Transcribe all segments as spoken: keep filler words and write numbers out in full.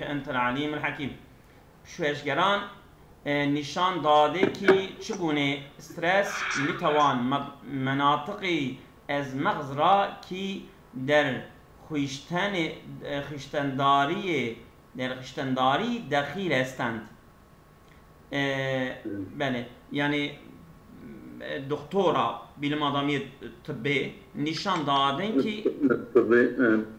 Entel Alîmul Hekîm. Pişûeşgeran, e, nîşan dade kî çi gûnê stres mîtawan me-, menatiqî ez mexz ra kî der xwîştenê, e, xwîştendariyê, der xwîştendarî dexîl estend. E, belê, yanî, e, doktora, bilim adamiyê tibbê nîşan dadin kî Tibbê,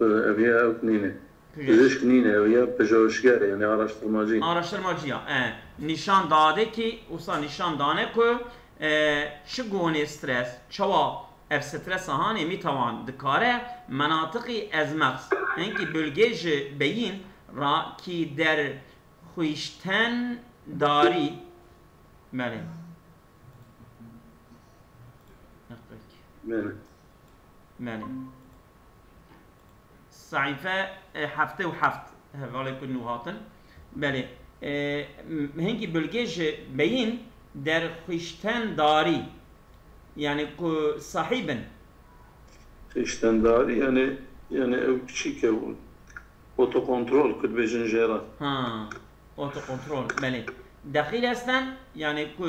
e, ev ya ew nîne. Pijîşk. Pijîşk nîne, ew ya pijîşger, yani araştırmacı. Araştırmacı ya, e, nîşan dade kî, wisa nîşan dane ku, e, çi gonê stres, çawa ev stresa hanê mîtawan dikare menatiqî ezmexz, hinkî bölge ji beyin ra kî der xwîşten darî. Belê. Belê. Belê. Sehîfe, e, heftê û heft, hevalê ku nû hatin. Belê. E, m-, hingî bilgê ji beyin der xwişten darî. Yani ku sahîbin. Xwişten darî, yani, yani ew çîke otokontrol ku dibêjin jê re. Ha, otokontrol, belê. Dexîl esten, yani ku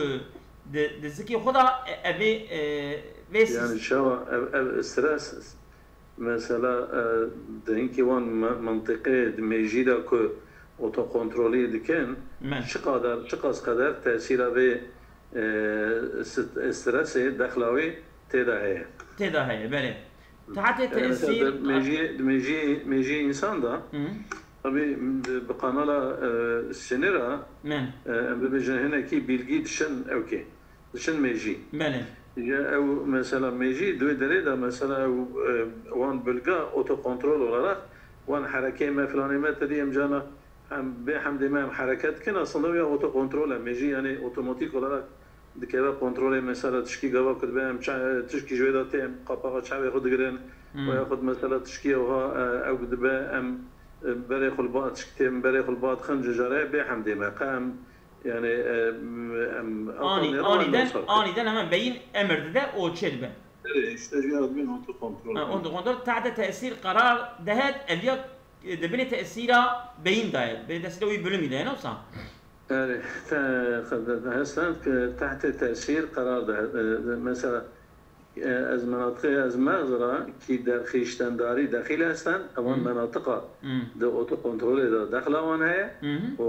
di, di zikê xwe de, e, evê, e, vê Yani sîs- çawa ev, ev stres, mesela, e, di hinkî wan me-, mentiqê di mêjî de ku otokontrolî dikin, Men. çiqadar, çiqas qeder tesîra vê, e, st-, stresê, dexla wê tê de heye. Tê de heye, belê. Tahtê Yani mesela tesîr di mêjiyê, di mêjiyê, mêjiyê însan de, Hı. tabii, bi, bi kanala, e, sinira, Men. e, em bibêjin hinekî bilgî dişin ewkê. Dişin mêjî. Belê. Ya ew mesela mêjî, di wê derê de mesela ew, e, wan bilga otokontrol olarak wan herekê me, filanê me, tedî em cana em bê hemdê me em hereket dikin, aslında ya otokontrol e. Mêjî yani otomatik olarak dikeve kontrolê, mesela tişkî gava ku dibe em ça-, tişkî ji wê de tê, em qapaxa çavê xwe digirin, Hmm. Ve yaxud mesela tişkî ewha, e, ew dibe em, e, berê xwe li ba tişkî tê, em berê xwe li ba dixin, ji jare bê hemdê me. Qe em, yani, e, em Anî-, anî-, anîden, anîden hemen beyin emir dide û çê dibe. Evet, işte ya bin otokontrol. Ha, otokontrol tahte tesîr qerar dehet, ev ya, e, di binê tesîra beyin de ye. Binê tesîra wî bilimî de ye, ne wisa? Yani, te-, te-, hestan ki tahtê tesîr qerar de, e, mesela, e, ez menatiqê ez mexz ra ki der xîştendarî dexîl estan, ewan Hmm. menatiqa Hmm. di otokontrolê de dexla wan heye. Mhm. O,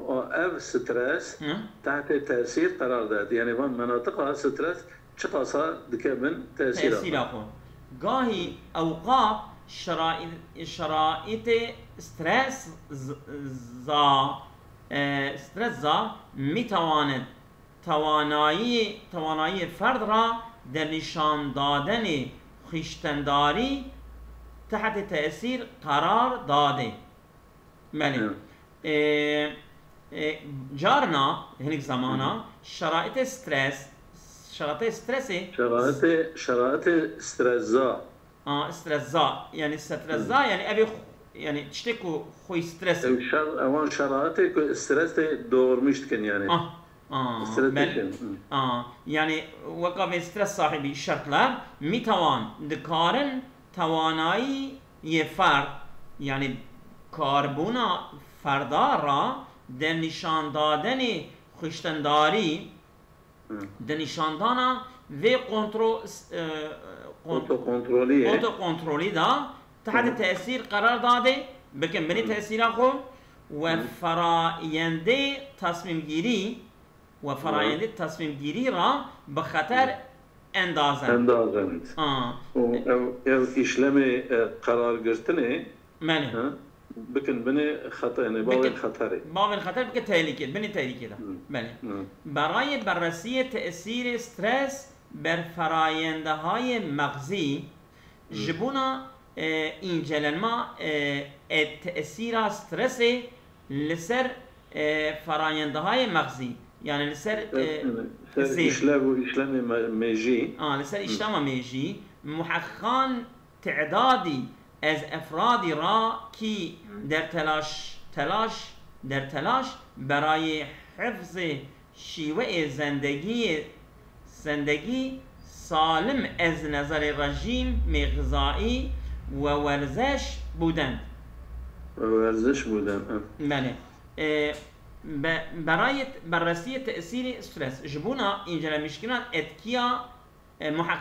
o ev stres Hı. tahtê tesîr qerar de. Yani van menatiqa stres çiqasa dike bin tesîra xwe. Tesîra xwe. Gahî ewqat şerai-, şeraîtê stres z-, za, e, stres za mîtawanin tewanayî, tewanayî ferd ra de nîşandadenê xwiştendarî tehtê tesîr qerar dadê. Belê. Evet. E, e, carna, hinek zamana, Hı hı. şeraitê stres, şeraitê stresê Şeraitê, şeraitê stresa. A, stresa, yani stresa, Hı. yani evê xu-, yani tiştê ku xwî stres e. Ew şer-, ewan şeraitê ku stresê doğurmuş dikin yani. Ah, ah, Stres ben, dikin. Hı. ah, yani weka vê stres sahibi şertler mîtawan dikarin tewanayî yê ferd, yani karbûna ferda ra de nîşandadenê xwiştendarî, Hı. de nîşandana vê kontro-, s-, e, kon-, Otokontrolî ye. otokontrolî de tehtê Hı. tesîr qerar dadê, bikin binê Hı. tesîra xwe we Hı. ferayendê tasmîmgîrî, we Hı. ferayendê tasmîmgîrî ra bi xeter Hı. endazen. Endazen. A. Û ew, ew îşlemê, e, qerar girtinê, Belê. ha, bikin binê xeter, yani bavên Bikin xeterê. bavên xeter bikin tehlike, binê tehlike de. Hı. Belê. Hı. Berayê berresiyê tesîrê stres ber ferayendehayê mexzî, Hı. ji bona, e, încelenma, e, e, tesîra stresê li ser, e, ferayendehayê mexzî, yani li ser, Ser, e, ser zê. işlev û işlemê me-, mêjî. A, li ser Hı. işlema mêjî, muheqan tedadî ez efradî ra kî Hı. der telaş, telaş, der telaş berayê hifzê şîweyê zendegiyê, zendegî salim ez nezerê rejîmê xizayî we werzeş bûdend. Werziş bûden. Belê. E, be, berayê berresiyê tesîrê stres. Ji bona încelemîşkirina etkiya e, muheq,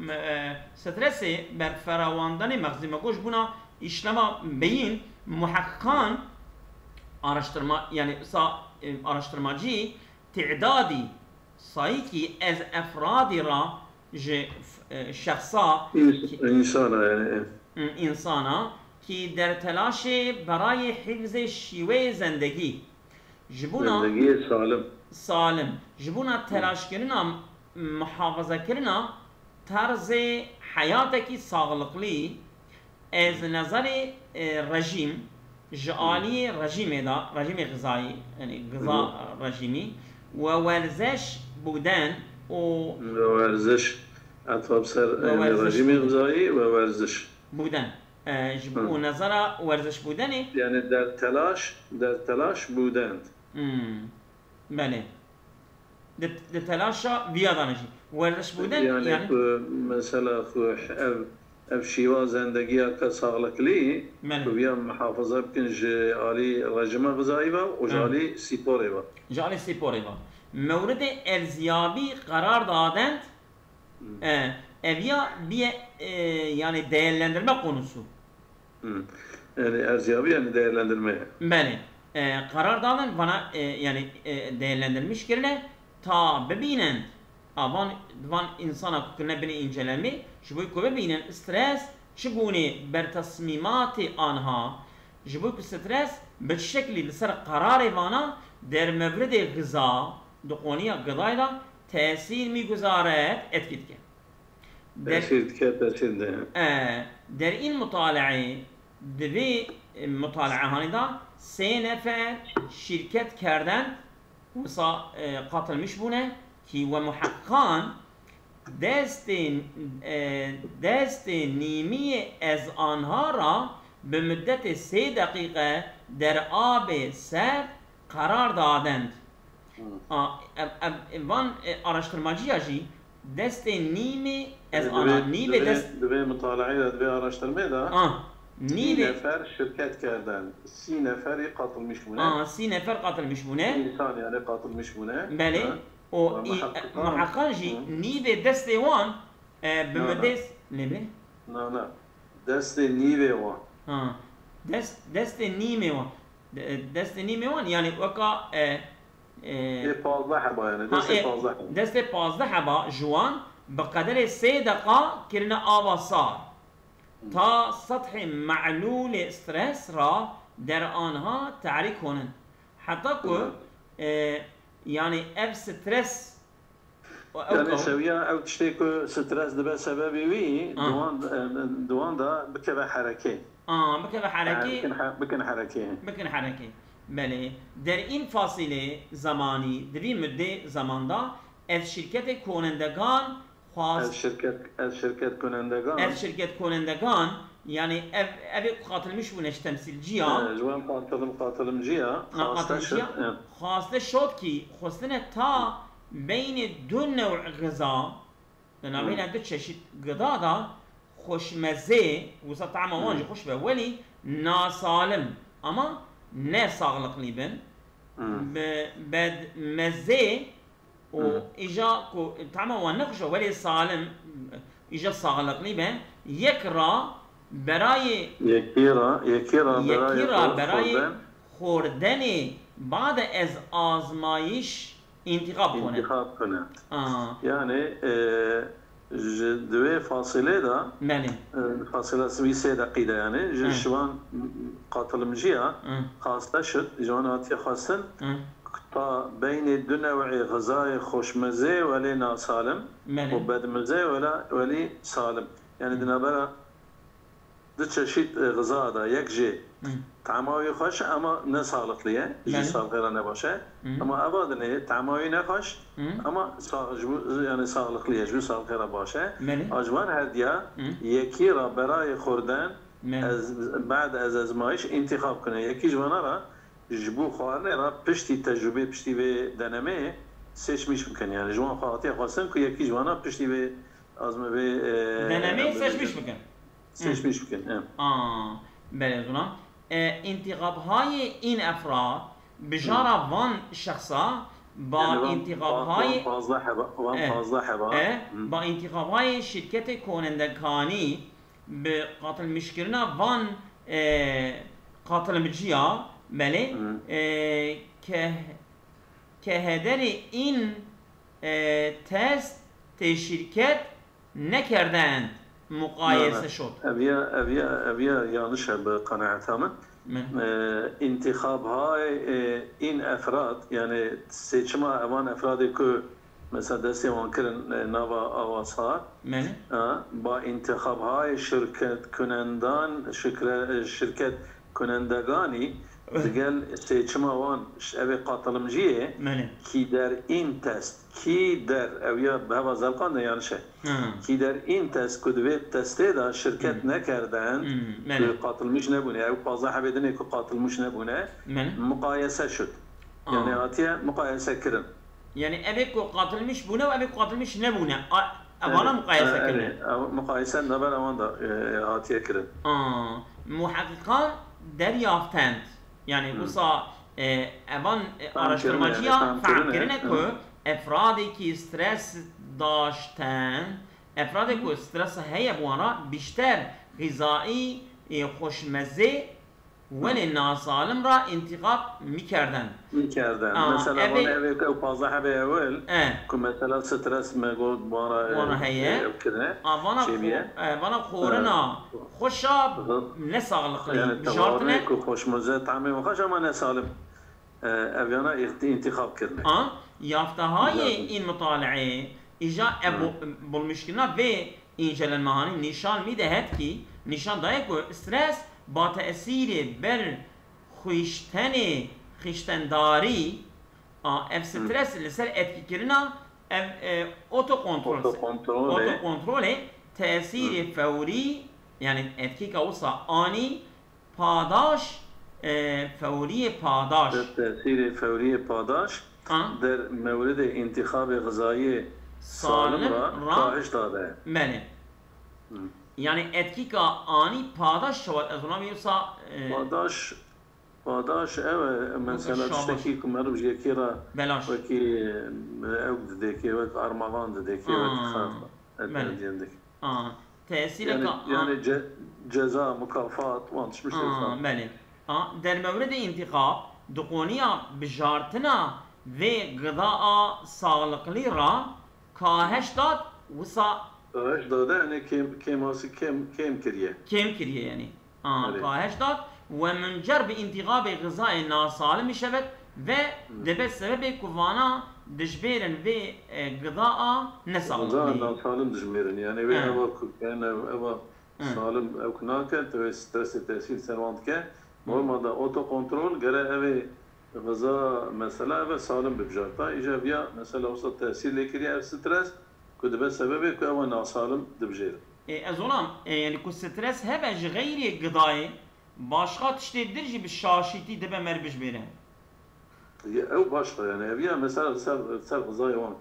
e, stresê ber ferawandanê mexzî me got ji bona îşlema beyin muheqiqan araştirma, yani sa, e, araştirmacî tidadî sayîkî ez efradî ra ji e, şexsa Îns- insana yani. insana ki der telaşê berayê hifzê şîweyê zendegî. Ji bona Zendegiyê salim. salim, ji bona telaşkirina muhafazekirina terzê heyatekî saxliqlî, ez nezerê e, rejîm, ji aliyê rejîmê de, rejîmê xizayî, yani giza rejîmî, we werzeş bûden û Ve werziş. Etwa bi ser Ve yani werziş rejîmê bûden. Xizayî ve werziş. bûden. E, ji bo Hı. nezera werziş bûdenê. Yani der telaş, der telaş bûden. Hmm. Belê. Di, di telaşa viya dane jî. Werziş bûden Yani yani. Ku mesela ku ev ev şîwa zendegiya ke saxliklî Belê. Ku viya muhafaza bikin ji alî rejîma xizayî ve û ji Hı. Alî spîporê ve. Ji alî spîporê ve. Mewridê erziyabî qerar dadend. E, ev ya biye e, yani değerlendirme konusu. Yani erziyabî yani değerlendirme. Belê. E, karar dadin vana e, yani e, değerlendirmiş kirine ta bibînin a van van insana ku kirine binê încelemê ji bo ku bibînin stres çi gûnê bertesmîmatê anha ji bo ku stres bi çi şeklî li ser kararê vana dermevridê giza di qoniya gidayê de tesîr mîguzaret etkî dike. Der, Tesîr dike, tesîr de. E, derîn mutaleê, di vê e, mutaleehanê de sê nefer şîrket kerden wisa e, qatilmiş bûne ki we muheqqiqan destê, e, destê nîmiyê ez anha ra bi muddetê sê deqîqe der abê ser Karar dadend. A, ev, ev, van e, araştırmacıya jî destê nîmê ez ana nîvê dest. Divê mutalaê de, divê araştırmê de a, nîvê nefer şirket kerden. Sî neferî katılmış bûne. A, sî nefer katılmış bûne. Sî insan yani katılmış bûne. Belê. O muheqqiqan jî nîvê destê wan e, bi midês lê bê. Na, na. Destê nîvê wan. Ha. Dest, destê nîmê wan. De- destê nîmê wan yani weka e, e, Ê pazdeh heba yani. Ha, Destê e, pazdeh heba. Destê pazdeh heba ji wan bi qederê sê deqa kirine ava sar. Ta sethê me'lûlê stres ra der anha terîk honin. Heta ku e, yani ev stres Yani sewiya ew tiştê ku stres dibe sebebê wî, di wan, di wan de bikeve herekê. A, bikeve herekê. Bikin, he, bikin herekê. Bikin herekê. Belê. Der în fasîlê zemanî, di vî muddê zeman de, ez şîrketê konendegan xwast. Ez şirket, ez şirket konendegan. Ez şirket konendegan, yani ev, ev ê ku qatilmiş bûne ji temsîlciya. He, ji wan qatilim, qatilimciya. Ha, xwaste qatilciya. Şir, he. Xwaste şot kî xwestine ta beynê du new'î giza, di navbeyna du çeşît gida da xweşmezê, wisa tama wan jî xweş be, welî nasalim, ama ne saxliqlî bin, bi bedmezê û îja ku tama wan nexweş be, welê salim, îja saxliqlî be, yek ra berayê Yekî ra, yekî ra yekî ra berayê berayê xorden. Xordenê bade ez azmayîş întîxab kone. Întîxab kone. A. Yani e, ji di wê fasilê de, Belê. E, fasila wî sê deqî de yani, ji Hı. şivan qatilimciya Hı. Xaste şit, ji wan hatiye xwestin, Hı. Ta beynê du new'ê xizayê xweşmezê welê nasalim Belê. Û bedmizê wela welî salim. Yani di navbera du çeşît, e, xiza de, yek jê Hı. Tama wî xweş e, ama ne saxliqlî ye, ji Belê. Saxlixê re ne baş e. Hı. Ama eva dinê tama wî ne xweş, Hı. Ama sax, ji bo, yani saxliqlî ye, ji bo saxlixê re baş e. Belê. A ji van her diya, Hı. Yekî re berayê xurden, Belê. Ez, bad ez ezmayîş întîxab kune. Yekî ji vana re, ji bo xwarinê re piştî tecrûbê, piştî vê denemeyê seçmîş bikin. Yani ji wan xwe hatiye xwestin ku yekî ji vana piştî vê azme vê, e, Denemeyê em seçmîş bikin. Seçmîş bikin, e. A, belê zûna. E, întîxabhayê în efrad, bijara van şexsa, ba Yani van, întîxabhayê, van pazdeh heba, van e, pazdeh heba. E, Hı. Ba întîxabhayê şirketê konendekanî bi qatilmişkirina van, e, qatilmiciya, belê, Hı. E, ke-, kehederê în, e, test tê şirket nekerdend, muqayese şot. Ev ya, ev ya, ev ya yanlış e bi qenaeta min. Min. E, întîxabhayê, e, în efrad, yani seçima evan efradê ku mesela destê wan kirin, e, nava awa sar. Min. Ha, ba întîxabhayê şirket kunendan, şikre-, şirket kunendeganî digel seçima wan, ş-, ev ê qatilimciyê, Min. Kî der în test. Kî der, ew ya bi heva zelqan de yanlış e. Hı. Kî der în test ku di vê testê de şirket Hı. nekerdin, Hı, belê. Ku qatilmiş nebûne. Ew pazdeh hebê dinê ku qatilmiş nebûne, Belê. Muqayese şut. Aa. Yani hatiye muqayese kirin. Yani ev ê ku qatilmiş bûne û ev ê ku qatilmiş nebûne. A, evana Evet. muqayese E, kirine. Evet. Ew muqayese naber ewan da, e, hatiye kirin. Aa, muheqiqan deryaftend. Yani Hı. wisa, e, evan, e, Fehm kirine, yani araştırmacıya fehm fehm kirine, kirine ku Hı. efradekî stres daşten, efradekî ku stres heye bi wan re bîşter xîzayî, e, xweşmezê welê nasalim re întîxab mikerden. Mikerden. Aa, Mesela ev ê van ev ê ku ew pazdeh hebê ewil, E. ku mesela stres me got bi wan re, Wan re e, heye. ew kirine, Aa, vana şey biye. xo-, e, vana xorina E. xweşa Hı. nesaxliqlî Yani bijartine. tewarê ku xweşmeze tamê xweş ama nesalim. E, ev yana îxti-, întîxab kirine. A, yaftehayê Zaten. în mutaleê, îja ev Hı. bu-, bulmuşkirina vê încelenmehanî nîşan mî de het kî, nîşan daye ku stres ba tesîrê ber xwiştenê, xwiştendarî, a, ev Hı. stres li ser etkîkirina ev, e, otokontrol, Otokontrolê. otokontrolê tesîrê Hı. fewrî, yani etkîka wisa anî, Padaş, e, fewriyê padaş. Te-, tesîrê fewriyê padaş Ha. der mewridê întîxabê xizayiyê Salim salim ra ra. kahişt dade. Belê. Hı. Yani etkîka anî padaş çawa ez ona wisa, e, Padaş, padaş ew e, mesela şabaş. tiştekî ku meriv ji yekî re Belaş. wekî, e, ew didêkê, wek armaxan didêkê, wek Ha. xerf, et Belê. diyên dikê. A, tesîreka Yani, a- yani ce-, ceza, mukafat, wan tişt Aa, xwe. belê. A, dermewridê întîxab, diqoniya bijartina vê gıda a sağlıklı ra kaheş dat, wisa Kaheş dade, yani kêm, kêmasî kêm, kêm kiriye. Kêm kiriye yani. A, Belê. kaheş dat, ve muncer bi întîxabê gızayê nasalim şebet ve Hı. debe sebebê ku vana dijbêrin vê, e, gıda a Gıda nesaxlixlî. nasalim dijmêrin. Yani vê He. eva ku, yani eva Hı. Salim ew ku nake, tu wê stresê tesîr ser wan dike. Hı. Normalde otokontrol gere ev ê xiza mesela ev e salim bibijart. Ta îca viya mesela wisa tesîr lê kiriye ev stres ku dibe sebebê ku ew e nasalim dibijêrin. E, ez olam, e, yani ku stres hebe ji xeyrê gidayê başqa tiştê dir jî bi şaşîtî dibe mer bijbêre. Ya ew başqa yani ev ya mesela ser, ser xizayê wan.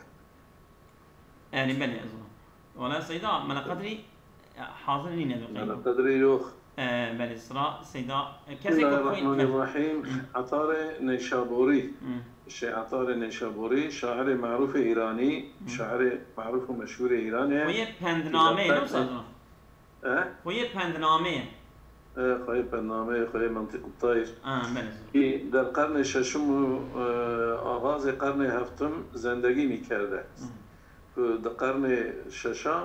Erê, belê, ez wan. Wala Seyda, Mela Qedrî, e, hazir nîne bi qeyma. Mela Qedrî yok. E, belê, sira Seyda, e, kesê ku xwe Bismillahirrahmanirrahim. Hı. Etarê Neyşaborî. Hı. Şê Etarê Neyşaborî, şairê merûfê Îranî, Hı. şairê merûf û meşhûrê Îranê. Xweyê pendnameyê, Zaten ne wisa zana? E? Xweyê pendnameyê. E, xweyê pendnameyê, xweyê Mentık Tayr. A, belê. Kî der qernê şeşim û, e, axazê qernê heftim zendegî mî kerde. Hı. Ku di qernê şeşa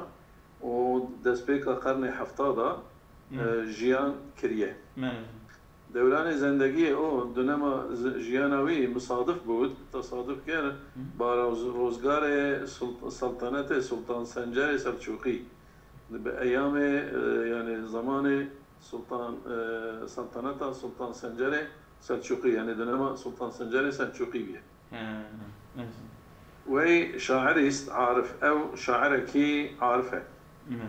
û destpêka qernê hefta da, Hı. e, jiyan kiriye. Belê. Dewranê zendegiyê û dunema z-, jiyana wî misadif bût, tesaduf ker, Hı. ba roz-, rozgarê sul-, Seltenetê Sultan Sencerê Selçûqî. Bi eyamê, e, yani zamanê Sultan, e, Selteneta Sultan Sencerê Selçûqî, yani dönema Sultan Sencerê Selçûqî bîye. He, evet. Wey şair îst arif, ew şairekî arif e. Evet.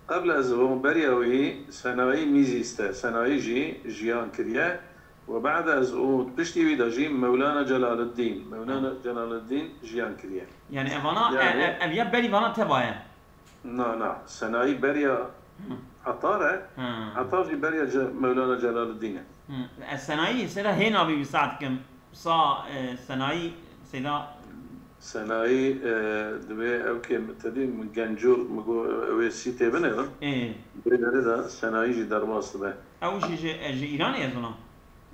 Qebl ez û beriya wî Senayî mîzîste, Senayî jî jiyan kiriye. We ba'd ez û piştî wî de jî Mewlana Celaleddîn, Mewlana Evet. Celaleddîn jiyan kiriye. Yani evana, Yani e, e, ev ya berî vana teva ye. Na, na. Senayî beriya Hı. Etar e. Hı. Etar jî beriya Ce-, Mewlana Celaleddîn e. Hı. Ez Senayî, Seyda hê navî wî saet kim. Sa, e, Senayî, Seyda. Senayî, e, divê ew kê min tedî min Gencûr, min got, ew ê sîtê binê. Ê. Bê derê de Senayî jî derbas dibe. Ew jî ji, e, ji Îranê ye zona?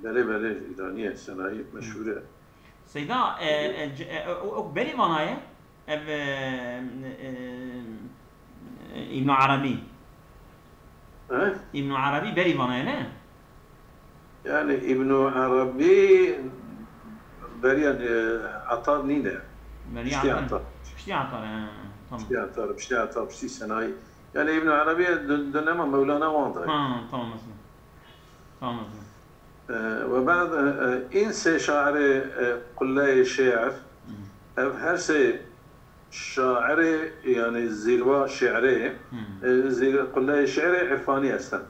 Belê, belê, Îranî ye, Senayî meşhûr e. Seyda, e, e, c-, e, o, o berî vana ye? Ev, e, e, e, Îbn Erebî. He? Îbn Erebî berî vana ye, ne? Yani Îbn Erebî beriya, e, Etar nîne. Beriya Piştî Etar. Etar. Piştî Etar, he, tamam. Piştî Etar, piştî Etar, piştî Senayî. Yani Îbn Erebî dö-, dönema Mewlana wan de. Ha, tamam, mesela. Tamam, mesela. E, we bad, e, e, în sê şairê, e, qulleyê şiir, Hı. ev her sê şairê, yani zîrwa şiirê, Hı. e, zîr-, qulleyê şiirê irfanî estin. Hı.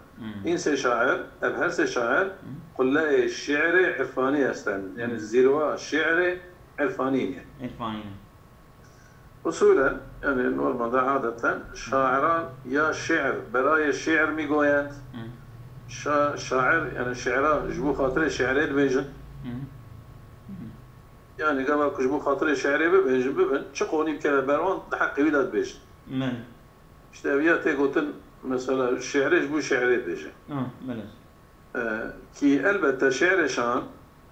În sê şair, ev her sê şair, Hı. qulleyê şiirê irfanî estin. Yani Hı. zîrwa şiirê irfanî ne. İrfanî ne. Usulen, yani normalde adeten şairan ya şiir, berayê şiir mi goyend. Hı. Şa-, şair, yani şiira ji bo xatirê şiirê dibêjin. Hı. Hı. Yani gava ku ji bo xatirê şiirê bibêjin, bibin, çi qonî bikeve ber wan, di heqê wî de dibêjin. Belê. İşte ev ya tê gotin, mesela şiirê ji bo şiirê dibêje. Ha, belê. E, ki elbette şiirê şan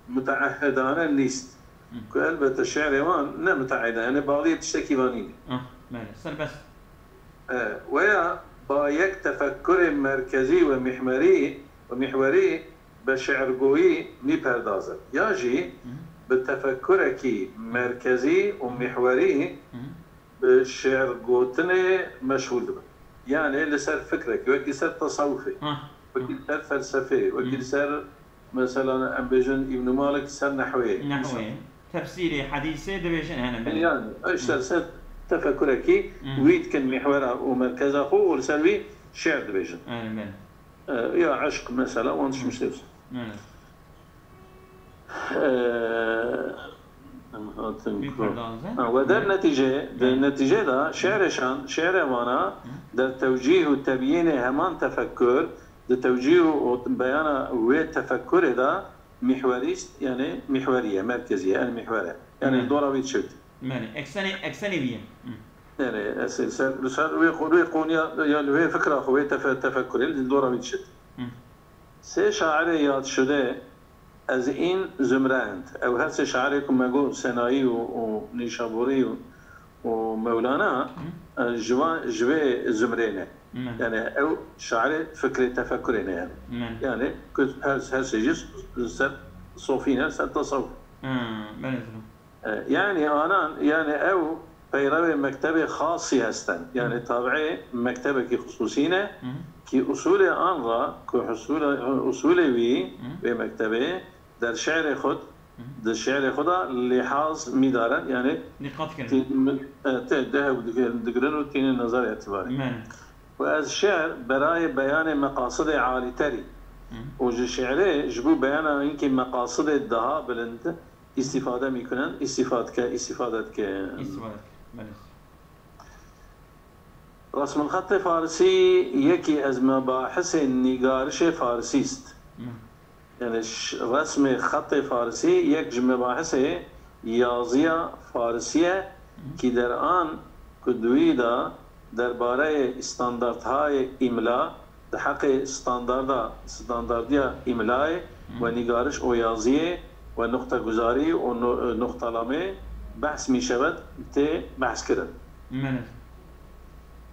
muteahhidane nîst. Hı. Ku elbette şiirê wan ne muteahhide, yani bağliyê tiştekî vanî ne. Ah, belê, serbest. E, weya ba yek tefekkurê merkezî ve mihwerî, ve mihwerî be şiirgoyî nîperdazin. Ya jî Hı. bi tefekkurekî merkezî û mihwerî Hı. bi şiir gotinê meşgûl dibin. Yani li ser fikrekî, wekî ser tesewufê, Ha. wekî li ser felsefeyê, wekî Hı. li ser, mesela em bêjin Îbn Malik ser nehweyê. Nehweyê. Tefsîrê, hedîsê dibêjin hene, belê. Yani, işte Hı. ser tefekkurekî Hı. wî dikin mihwera û merkeza xwe û li ser wî şiir dibêjin. Belê, belê. E, ya eşq mesela, wan Hı. tişt Hı. Evet. E, em hatin Wî ku- perdazin. Ha, we der Hı. netîce, di Hı. netîce de şiirê şan, şiirê vana, Hı. der tewcîh û tebyînê heman tefekkur, di tewcîh û beyana wê tefekkurê de mihwerîst, yani mihweriye, merkeziye, el mihwere. Yani Hı. dora wî çift. Belê, eksenê, eksenê wî ye. Hı. Yani, ez ser, ser, ser wê qo-, wê konuya, yani wê fikra xwe, wê tefe-, tefekkurê li dora wî çift. Hı. Sê şairê yadşude ez în zumre end. Ew her sê şairê ku me got Senayî û, û Nîşaborî û, û Mewlana, Hı. e, ji van, ji vê zumrê ne. Hı. Yani ew şairê fikrê tefekkurê ne yani. Hı. Yani ku her, her sê jî ser sofî ne, ser tasawuf. Hı, belê zira. E, yani anan, yani ew peyrevê mektebê xasî hestin. Yani Hı. tabiê mektebekî xusûsî ne, Hı. ki usulê an ra, ku husule-, usulê wî, Hı. vê mektebê, der şiirê xud, Hı. di şiirê xwe de lihaz mîdarin, yani Dîqat kirin. tî-, mi-, e, tê dehew digir-, digirin û tînin nazar îtibarê. Belê. Û ez şiir berayê beyanê meqasidê alîterî Hı. û ji şiirê ji bo beyana hinkî meqasidê daha bilind îstîfade mîkinin, îstîfade ke, îstîfade dike. Îstîfade dike, belê. Resmulxetê farisî yekî ez mebahisê nîgarişê farisîst. Hı. Yani ş-, resmê xetê farisî yek ji mebahisê yaziya farisî ye Hı. ki der an ku di wî de derbareyê standarthayê îmla, di heqê standarda, standardiya îmlayê Hı. ve nîgariş û yaziyê ve nuqteguzarî û nu-, nuqtelamê behs mîşewet tê behs kirin. Belê.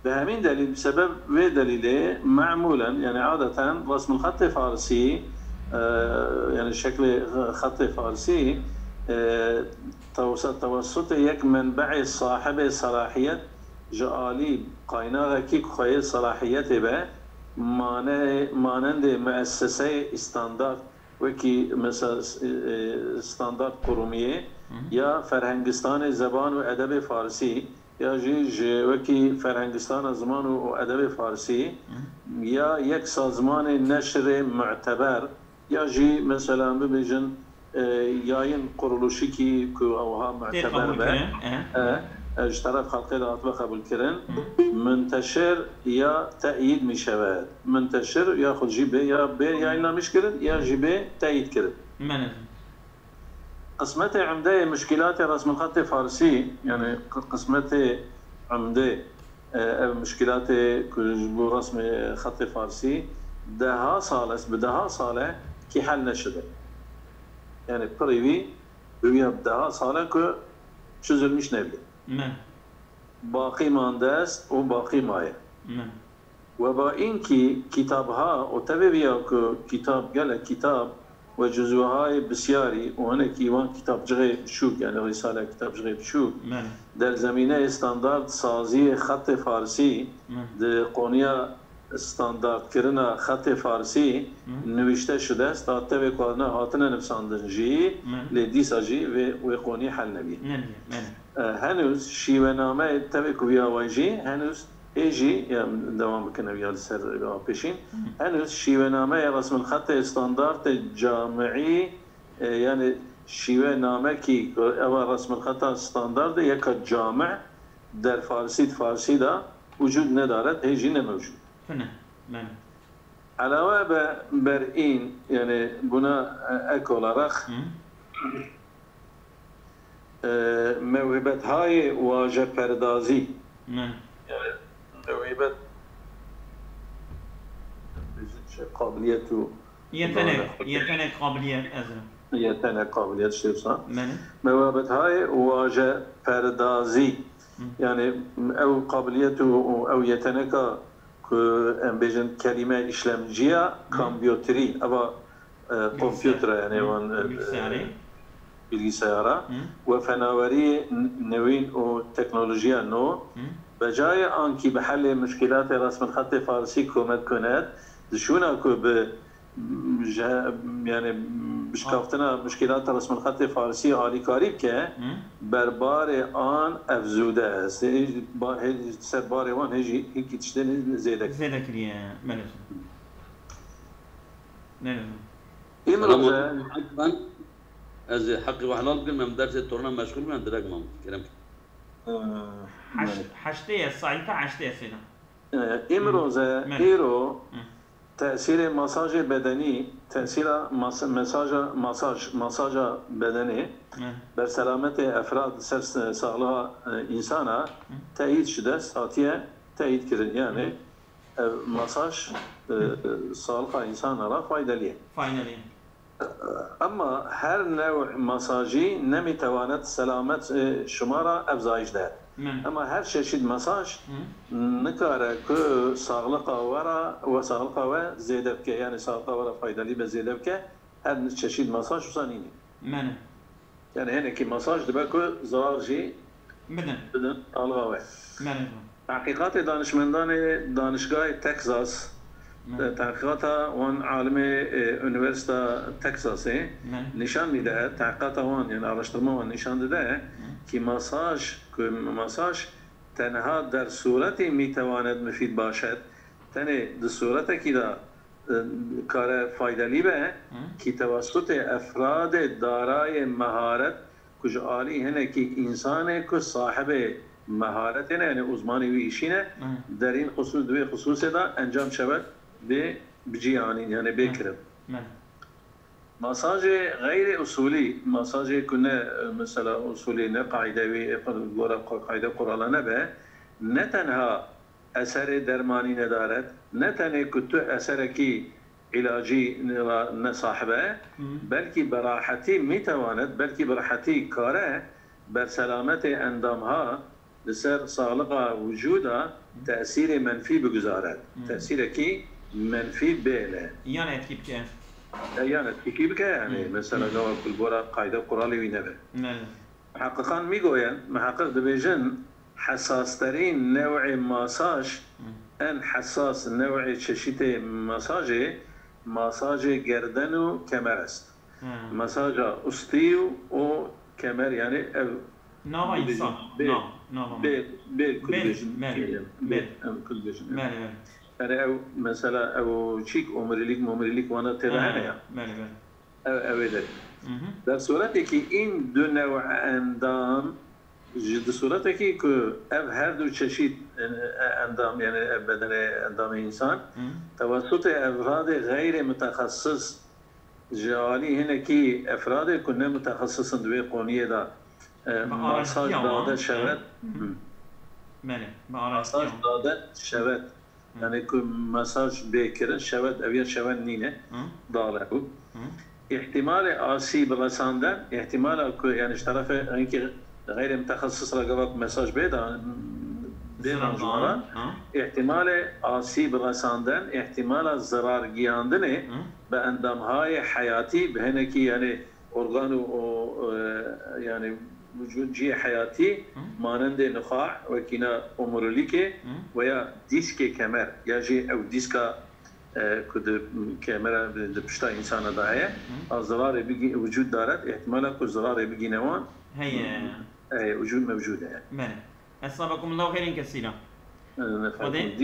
Bi hemîn delîl, bi sebeb vê delîlê, memûlen, yani adeten, resmulxetê farisî, e, yani şeklê xetê farisî, e, tewse-, tewessutê yek menbeê sahibê selahiyet ji alî qaynaxekî ku xweyê selahiyetê be, mane-, manendê muesseseyê standart, wekî mesela, e, e, standart qurumiyê Hı hı. ya ferhengistanê zeban û edebê farisî, ya jî ji wekî ferhengistana ziman û, û edebê farisî, Hı hı. ya yek sazmanê neşrê muteber, ya jî mesela bibêjin, e, yayın kuruluşikî ku ewha Tê muteber qebûl be. kirin, e. E, e, ji teref xelkê de hatibe qebûlkirin, minteşir ya teyîd mîşeve. Minteşir ya xwe jî bê ya bê yayınlamış kirin ya jî bê teyîd kirin. Mene. Qismetê umdeyê muşkîlatê resmil xetê farsî, yani qi-, qismetê umdê, e, ev muşkîlatê ku ji bo resmê xetê farsî deha sal e, bi deha sal e kî hel neşide. Yani pirî wî bi wî ya bi deha sal e ku çözülmüş nebî. Me. Baqî mandest û baqî maye. Me. Weba înkî kitabha û tevê viya ku kitab gelek kitab we cuzûhayê bisyarî û hinekî wan kitabcixê biçûk, yani rîsale kitabcixê biçûk, Me. der zemîneyê standard saziyê xetê farsî Me. di qoniya standardkirina xetê farsî Hı. nivîşte şidest, ta tevê ku hatine, hatine nivsandin jî, Hı. lê dîsa jî vê, wê qonî hel nebî. Nebî, belê. E, henûz şîwenameyê tevê ku viya way jî, henûz ê jî, ya dewam bikin ev ya li ser a pêşîn, Hı. henûz şîwenameyê resmilxetê standartê camî, e, yani şîwenamekî ku eva resmilxeta standard e, yeka cami der farsî, di farsî de wicûd nedaret, hê jî ne mewcûd. Tune, belê. Elawe be ber în, yani buna, e, ek olarak, Hı. e, mewhibethayê wajeperdazî. Ne. Yani mewhibet, şey, qabiliyet û Yetenek, yetenek, kabiliyet, ez ê. Yetenek, qabiliyet, şey wisa. Belê. Mewhibethayê wajeperdazî. Hı. Yani ew qabiliyet û, û ew yeteneka ku em bêjin kelîme îşlemciya Hı. kompîuterî, eva, e, Bilgisayar. kompîuter e, yani Hı. wan, e, Bilgisayarê. bilgisayara Hı. we fenaweriyê n-, newîn û teknolojiya nû, Hı. becayê ankî bi helê muşkîlatê resmilxetê farsî komet kunet, di şûna ku bi, ji, yani bişkaftina muşkîlata resmilxetê farsî alîkarî bike, Hı. ber barê an efzûde est. Hê ba-, hê ser barê wan hê jî hinkî tiştên zêde kir. Zêde kiriye, belê. Belê. Îmroze Selam aleyküm. Ben, ez ê heqê we helal bikim, em dersê torna meşgul bûn, em direk mam. Kerem. Ee, Heşt-, heştê ye, sayfa heştê ye sêna. Ee, îmroze, Hı. îro, Hı. tesîrê masajê bedenî, tesîra mas-, mesaja, masaj, masaja bedenê, Hı. ber selametê efrad ser s-, saxliha, e, însana Hı. teyîd şidest hatiye teyîd kirin. Yani, Hı. ev masaj, e, Hı. e, saxliha însana ra faydelî ye. Faydelî ye. Ama her new masajî nemîtewanet selamet, e, şima ra efzayîş de. Min. Ama her çeşît masaj Hı. nikare ku saxliqa we ra, we saxliqa we zêde bike, yani saxliqa we ra faydelî be zêde bike, her çeşît masaj wisa nîne. Min. Yani hinekî masaj dibe ku zarar jî Bidin. bidin saxliqa we. Min. Tehqîqatê danişmendanê danişgahê Texas, Hı. e, tehqîqata wan alimê, e, Unîversîta Texasê Hı. nîşan dide, tehqîqata wan, yani araştırma wan nîşan dide Hı. ki masaj, ku masaj tenha der suretê mîtewanet mifîd başet, tenê di suretekî de, e, kare faydelî be Hı. ki tewasutê efradê darayê meharet ku ji alî hinekî însanê ku sahibê meharetê ne, yani uzmanê wî îşî ne, Hı. derîn xusûs di wê xusûsê de encam şewet bê bicî anîn, yani bê Hı. kirin. Hı. Masajê xeyrê usulî, masajê ku ne, mesela usulî ne qaydewî, gora qayde qurala nebe, ne tenha eserê dermanî nedaret, ne tenê ku tu eserekî îlacî ra ne sahib e, Hı. belkî bi rahetî mîtewanet, belkî bi rahetî kare ber selametê endamha li ser saxliqa wicûda tesîrê menfî biguzaret. Hı. Tesîrekî menfî bêle. Yan etkî bike. E, yan etkî bike, yani, Hı. mesela, Hı. gava ku li gora qayde quralê wî nebe. Belê. Muheqiqan mîgoyen, muheqiq dibêjin, hesasterîn new'ê masaj, Hı. en hesas new'ê çeşitê masajê, masajê gerden û kemer est. Hı. Masaja ustî û kemer, yani ev Nava dibêjin, însan. bêl, Nav, nava. bêl, bêl ku Bêl, dibêjin, bêl, bêl, bêl. em ku dibêjin. Bêl, bêl. Yani ev mesela ev çîk omurilik, momurilik wana têde Hı, hene ya. bêl, bêl. Ev, ew ê de. Mhm. Der suretekî în du new endam, Ji di sûretekî ku ev her du çeşît, e, endam, yani ev bedenê endamê însan, tewesutê efradê xeyrê mutexesis ji alî hinekî efradê ku ne mutexesis in di wê qoniyê de, e, masaj dade şewet. Belê, bi arastiya. Masaj dade şewet. Yani ku masaj bê kirin, şewet, ev ya şewet nîne, dale bû. Îhtimalê asî bi resanden, îhtimala ku, yani ji terefê hinkî xeyrê mutexesis re gava ku mesaj bê da, bê ranjmara, îhtimalê asî bi resanden, îhtimala zirar giyandinê bi endamhayê heyatî, bi hinekî, yani organ û, û, e, yani vücud cihê heyatî, manendê nuxax, wekîna omurîlîkê veya dîskê kemer, ya jî ew dîska, e, ku di kemera, di pişta însana de heye, a zirarê bigî-, vücud daret, îhtimala ku zirarê bigîne wan, heye. Heye, vücud mevcûd e. Belê. Esabekumullahu xeyrên kesîra. E, Xwedê